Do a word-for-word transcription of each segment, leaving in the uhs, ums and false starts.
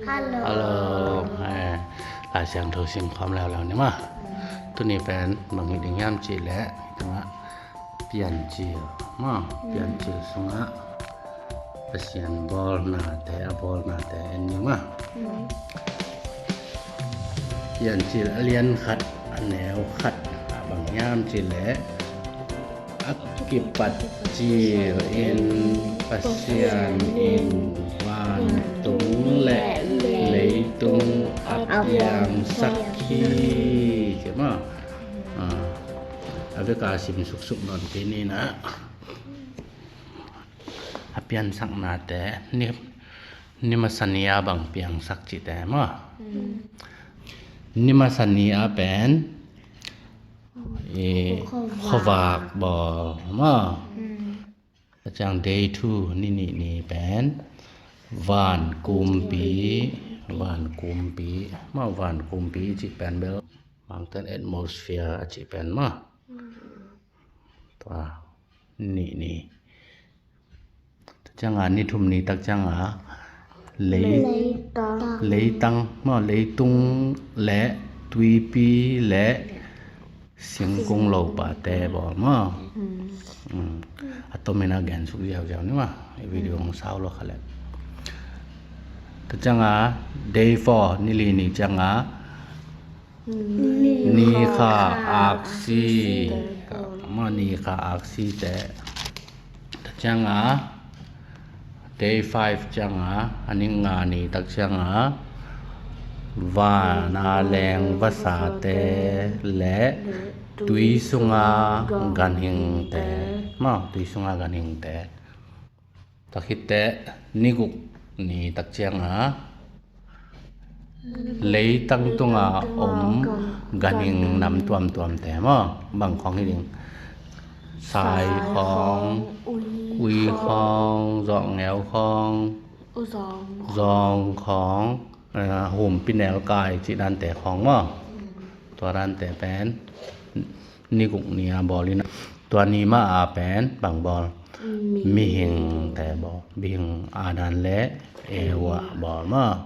Hello. Hello. Eh, Lai Siangtho sim khawm leuleu ni maw. Tuni pen bang hi ding hiam cih leh, tungah Piancil maw, Piancil sungah Pasian bawlnate, a bawlnate en ni maw. Piancil a lian khat, a neu khat ah bang hiam cih leh, a kipat cil in Pasian in vantung le leitung a piangsak hi, ci maw. Ah, a vek a sim suksuk nawn kei ni na. A piansaknate ni, ni masa ni a bang piangsak cihte maw. Ni masa ni a pen i khuavak bawl maw. A ciang day two, ni nih ni pen van kumpi, van kumpi maw, van kumpi cih pen bel mountain atmosphere a cih pen maw. Tua nih ni. Tua cianga ni thum ni tak cianga lei, leitang maw, leitung le tuipi le singkung lopate bawl maw. A tomin a gen suk ziauziau ni maw. Video hong sau lo kha le. Tua cianga day four, ni li ni cianga ni kha aksi. Maw, ni kha aksite. Tua cianga day five cianga, a ni nga ni tak cianga vana leng vasate le tui sunga ganhingte. Maw, tui sunga ganhingte. Tua khitteh ni guk ni tak cianga leitang tunga om ganhing nam tuamtuamte maw, bang khawng hi ding? Sai khawng, ui khawng, zawngeu khawng, zawng khawng, eh, humpi nelkai cih dante khawng maw. Tua dante pen ni guk ni a bawl in a, tua ni mah a pen bang bawl? Mihingte bawl. Mihing Adam le Eva bawl maw.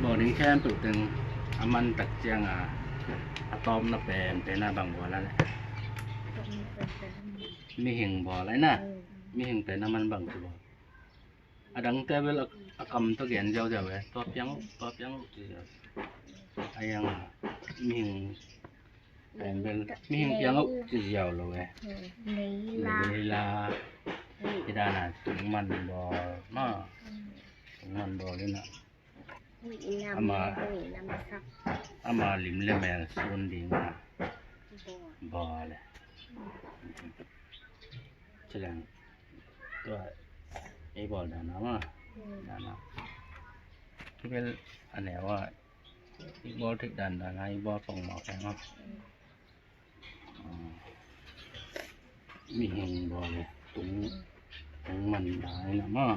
Bawl ding khempeuh teng a man tak cianga a tawpna penpen a bang bawl a leh? Mihing bawl a hi na. Mihing pen a man bang ci bawl? A dangte bel a, a kam tawh gen ziauziau e. Tua piang uh, tua piang uh ci ziau. A hiang a mihing pen bel mihing piang uh ci ziau lo e. Leila. Leila. Hi dana tungman bawl maw. Tungman bawl in a, ama, ama lim le mel sun dinga bawl e. Ci leng tua ei bawl dana maw. Dana kibel a neu a i bawl thik dandan a i bawl pongmawk e maw. Mihing bawl e, tung, tung man dai na maw.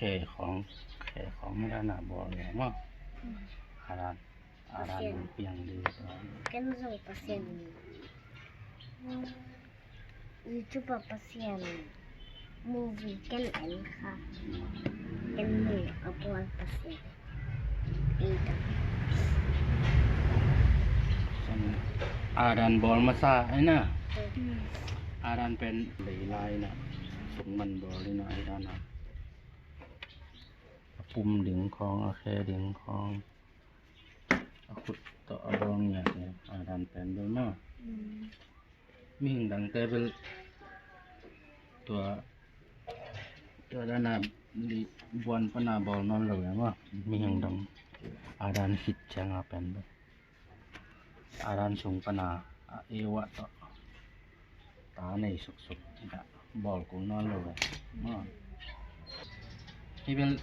Khe khawng, khe khawng dana bawl e maw. Aran, aran piang ding. Ken zong Pasian YouTube ah Pasian movie ken en kha. Ken mu a bawl Pasian. Adam bawl masa ai na. Adam pen lei lai na. Sungman bawl ina ai dana. A pum ding khawng, a khe ding khawng. A khut tawh a bawl ngiat ngiat Adam pen bel maw. Mihing dangte bel tua, tua dana buan pana bawl nawn lo e maw. Mihing dang Adam khit cianga pen bel Adam sung pana a Eva tawh ta nei suksuk ina bawl kul nawn lo e. Hi bel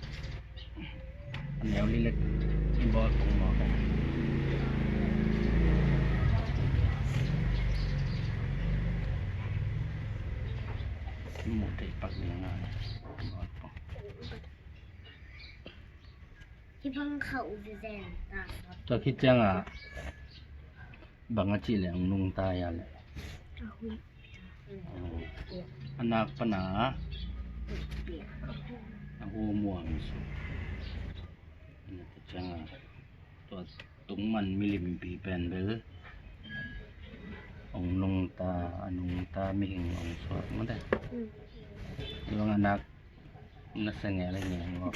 a neu lilek i bawl kul nawn lo e. Mu thei pak ding a bawl kul. Tua khit cianga bang a cih leh hong nungta ia leh a nak pana a hu muang suk. Ciang a, tua tungman milimpi pen bel ong nungta, a nungta mihing ong suak mate. Tua a nak na sa ngel a ngel ngawk.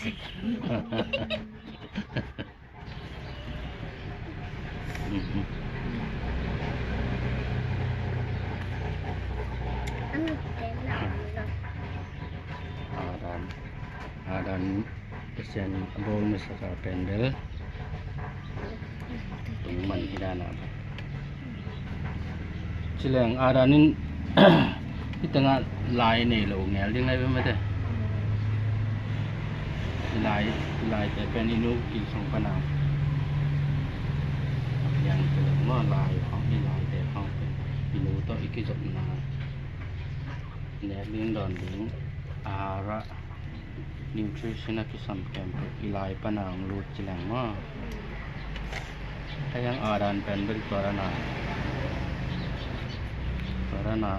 Adan, Adan Pasian a bawl masak a pen bel tungman hi dan a. Ci leng Adan in hih tengah lai nei lo ngel ding lai ve mate. Hih lai, hih laite pen i nu kizong pana a piang ci leng maw, lai khawng, hih laite khawng pen i nu tawh i kizopna nek ding dawn ding, ahara, nutrition a kisam khempeuh i lai pana hong lut ci leng maw. Hei hang Adan pen bel tua dan a, tua dan a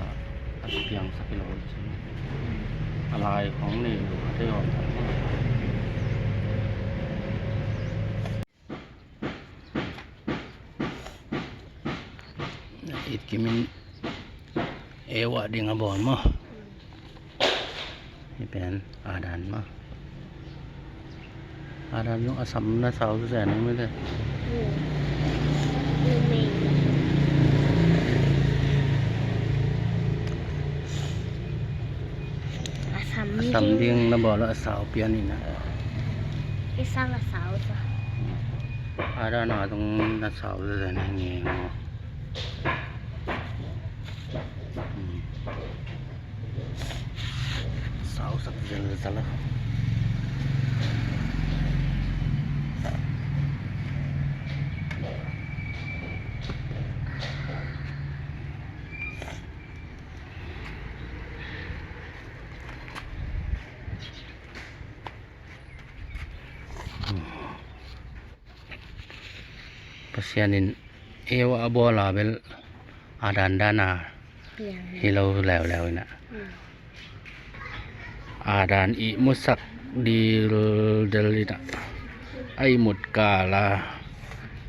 a piangsak hi lo ci. A lai khawng nei lo a thei awm. It kimin Eva ding a bawl maw. Hih pen Adan maw. Adan zong a sam na sau zen hi mate. A sam ding na bawl a sau pian hi na. Adan a zong na sau zen hi ngei maw. Sausak zelzel a. Pasian in Eva a bawl a bel Adan dan a hi lo leuleu hi na. Adan ihmutsak dildel hi na. A ihmut kal a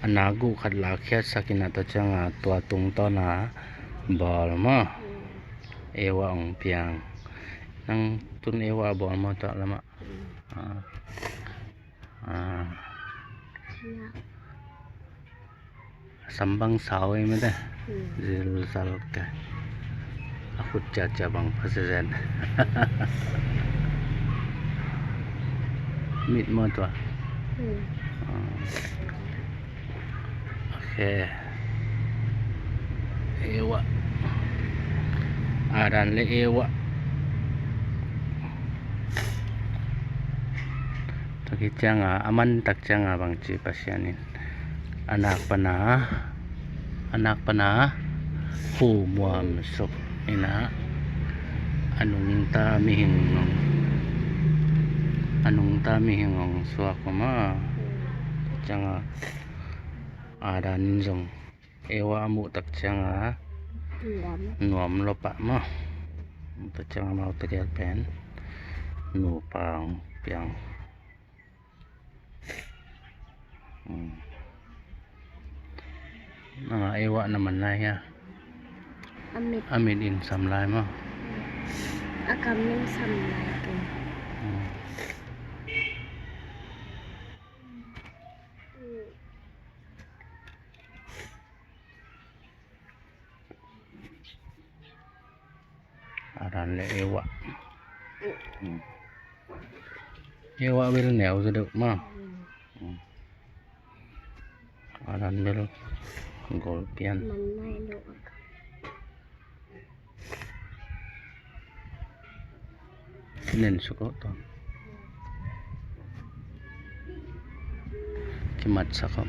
a nak guh khat lakkhiatsak hi na, tua ciang a tua tungtawn a bawl maw. Eva ong piang. Nang tun Eva a bawl maw tua lam ah. A sam bang sau ei mate. Zilzal ke. A khut ciacia bang pha zenzen. Mit maw tua. Ok. Eva. Adan le Eva. Tua khit ciang a, a man tak ciang a bangci Pasian in a nak pana, a nak pana hu muam suk hi na, a nungta mihing ong, a nungta mihing ong suak maw. Ciang a Adan in zong Eva a muh tak ciang a nuam lo pah maw. Tua ciang a amau tegel pen nupa ong piang. Nang a Eva na man lai hia? A mit in sam lai maw. A kam in sam lai. Adan le Eva. Eva bel neu zaw deuh maw. Adan bel gol pian. Nen suk aw tawn. Kimatsak aw.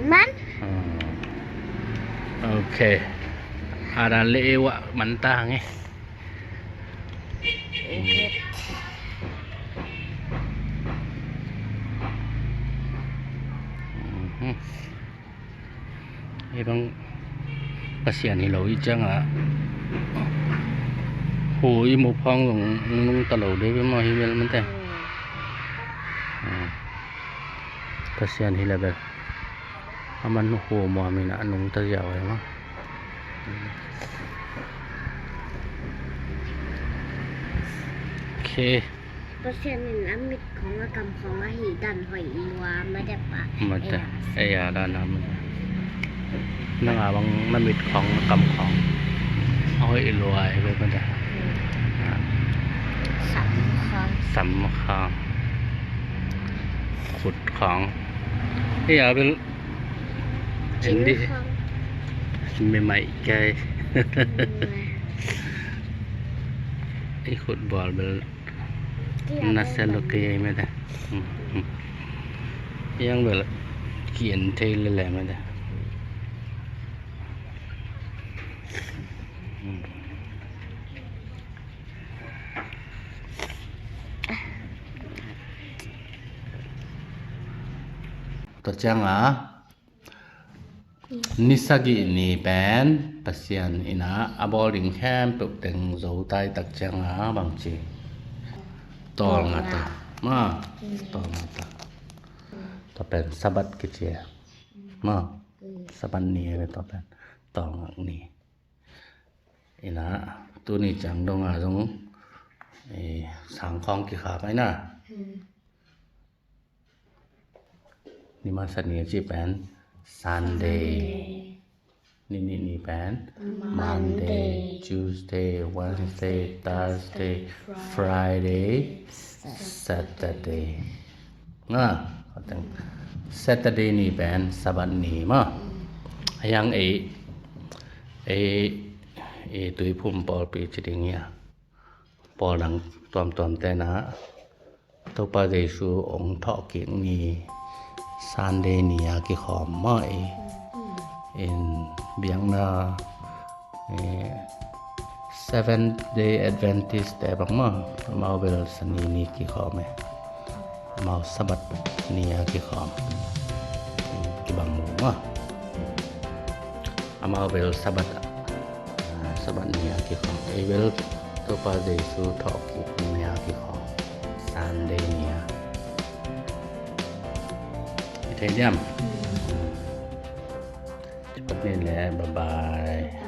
Man. Ok. Adan le Eva man ta nge. Hih bang Pasian hi lo i ciangah hu i muh phawng zong nungta lo deuh bia maw hi bel mante. Pasian hi le bel a man hu muam in a nungta ziau hi maw. Okay. Pasian in a mit khawng a kam khawng a hih dan hoih lua ma dep a. Ma dep. Ei a dan a ma dep. Nang a bang na mit khawng na kam khawng a hoih lua ei ve ma dep. Sam khawng. Sam khawng. Khut khawng. Ei a bel. Cin khawng. Mi mai kai. Ei khut bal bel. Nasa lo kei mete. Yang bel kien thei lele mete. Tua ciang a Ni sagih ni pen Pasian in a bawl ding khempeuh teng zo tai tak ciang a bangci tawlngat a ma tawlngat a. Tua pen Sabbath kici a ma Sabbath ni a tua pen tawlngat ni. In a tuni ciang dong a zong sang khawng kikhap ai na. Ni masa ni a ci pen Sunday. Ni nih ni pen Monday, Tuesday, Wednesday, Thursday, Friday, Saturday. Nga Saturday ni pen Sabbath ni ma. A yang ei ei ei tuiphum pawlpi ci ding ia. Pawl dang tuamtuam tena Topa Jesu ong thawhkik ni Sunday ni a kikhawm maw i in biakna Seventh Day Adventist te bang maw amau bel sani ni kikhawm e. Amau Sabbath ni a kikhawm kibang mu maw amau bel Sabbath Sabbath ni a kikhawm ei bel Topa Jesu thawhkik ni a kikhawm Sunday ni a. I thei diam? Cipat ni le bye bye.